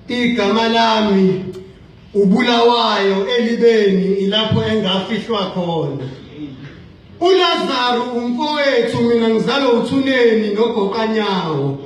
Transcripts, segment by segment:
Igama lami uBulawayo elibeni ilapho engafihlwa khona. ULazaru umfowethu mina ngizalwa uThuneni noGoqanyawo.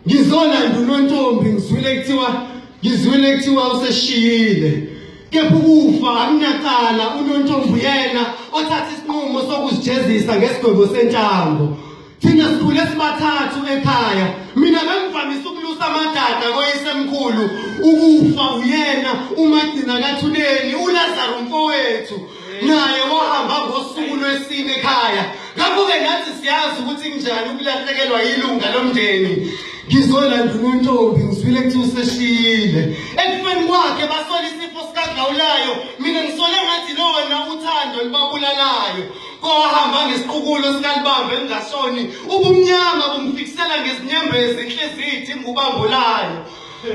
Ngizolanda uNontombi ngizwile kuthiwa ngizwile kuthiwa useshiyile. Kepha ukufa akunacala uNontombi yena othatha isinqumo sokuzijezisa ngesigwebo sentambo. Thina sikhule sibathathu ekhaya. Mina bengivamise ukulusa amadada koyisemkhulu. Ukufa uyena umagcina kaThuleni uLazaro mfowethu. Naye wahamba ngosuku lwesine ekhaya. Ngakho-ke nathi siyazi ukuthi kunjani ukulahlekelwa yilunga lomndeni. Ngizolanda unontombi ngizwile kuthiwa useshiyile. Ekufeni kwakhe basola isifo sikagawulayo. Mina ngisole ngathi lona uthando lubabulalayo. Kowahamba ngesiqukulo sikalibambe elingashoni, ubumnyama bumfikisela ngezinyembezi inhliziyo ithi ngubambulayo.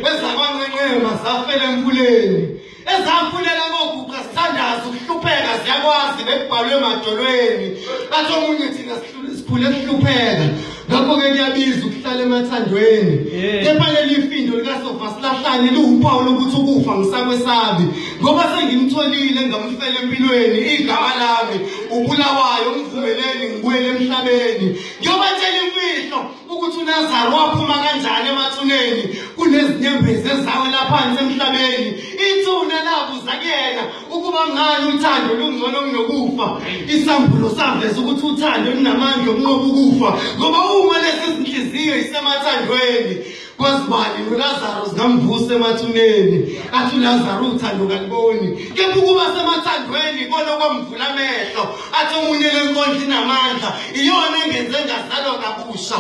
Ezakwanqenqema zafela emfuleni. Ezamfulela koguqa sithandaza ukuhlupheka ziyakwazi bekubhalwe emadolweni. Athi omunye thina sikhule sihlupheka. Ngakho-ke kuyabiza ukuhlala emathandweni. Kepha leli findo likasofa silahlane liwuphawu lokuthi ukufa ngisakwesabi. Ngoba sengimtholile ngamfela empilweni igama lami uBulawayo ngivumeleni ngibuyele emhlabeni. Ngiyobatshela imfihlo ukuthi uLazaru waphuma kanjani emathuneni kunezinyembezi ezawela phansi emhlabeni. Ithuna labuza kuyena Ukuba ngani uthando lungcono kunokufa. Isambulo saveza ukuthi uthando lunamandla okunqoba ukufa. Ngoba uma lezi zinhliziyo isemathandweni, kwazibani noLazaru zingamvusa emathuneni. Athi uLazaru uthando kaliboni. Kepha ukuba semathandweni ikona okwamvula amehlo. Athi omunye le nkondlo inamandla, iyona engenze ngazalwa kabusha.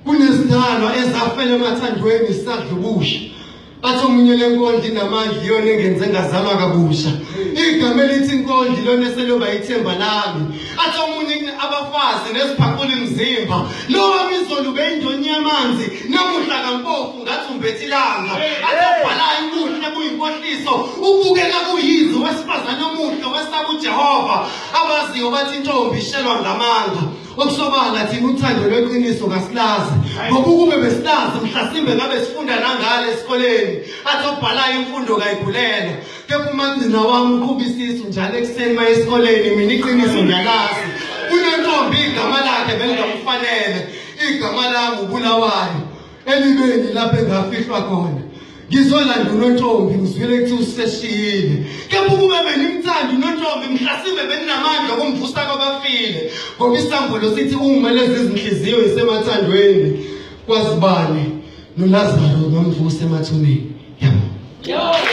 Kunezidalwa ezafela emathandweni zisadla ubusha. Athi omunye le nkondlo inamandla iyona engenze ngazalwa kabusha. Igama elithi inkondlo ilona eseloba ithemba lami. Athi omunye abafazi neziphaqula imizimba. Lo wami izolo ubeyindoni yamanzi namuhla kampofu ngathi umbethe ilanga. Athi obhalayo ubuhle buyinkohliso ubukeka kuyize wesifazane omuhle wesaba uJehova. Abaziyo bathi intombi ishelwa ngamanga. Okusobala thina uthando lweqiniso kasilazi ngoba ukube besilazi mhlasimbe ngabe sifunda nangale esikoleni athi obhalayo imfundo kayigulelwa kepha umagcina wami uqhuba isisu njalo ekuseni maye esikoleni mina iqiniso ngiyalazi unentombi igama lakhe belingamfanele igama lami uBulawayo elibeni lapho engafihlwa khona ngizolanda unontombi ngizwile kuthi useshiyile kepha ukube benimthanda unontombi mhlasimbe beninamandla okumvusa kwabafile ngoba isambulo sithi uma lezi zinhliziyo isemathandweni kwazibani noLazaro ngamvusa emathuneni yabo.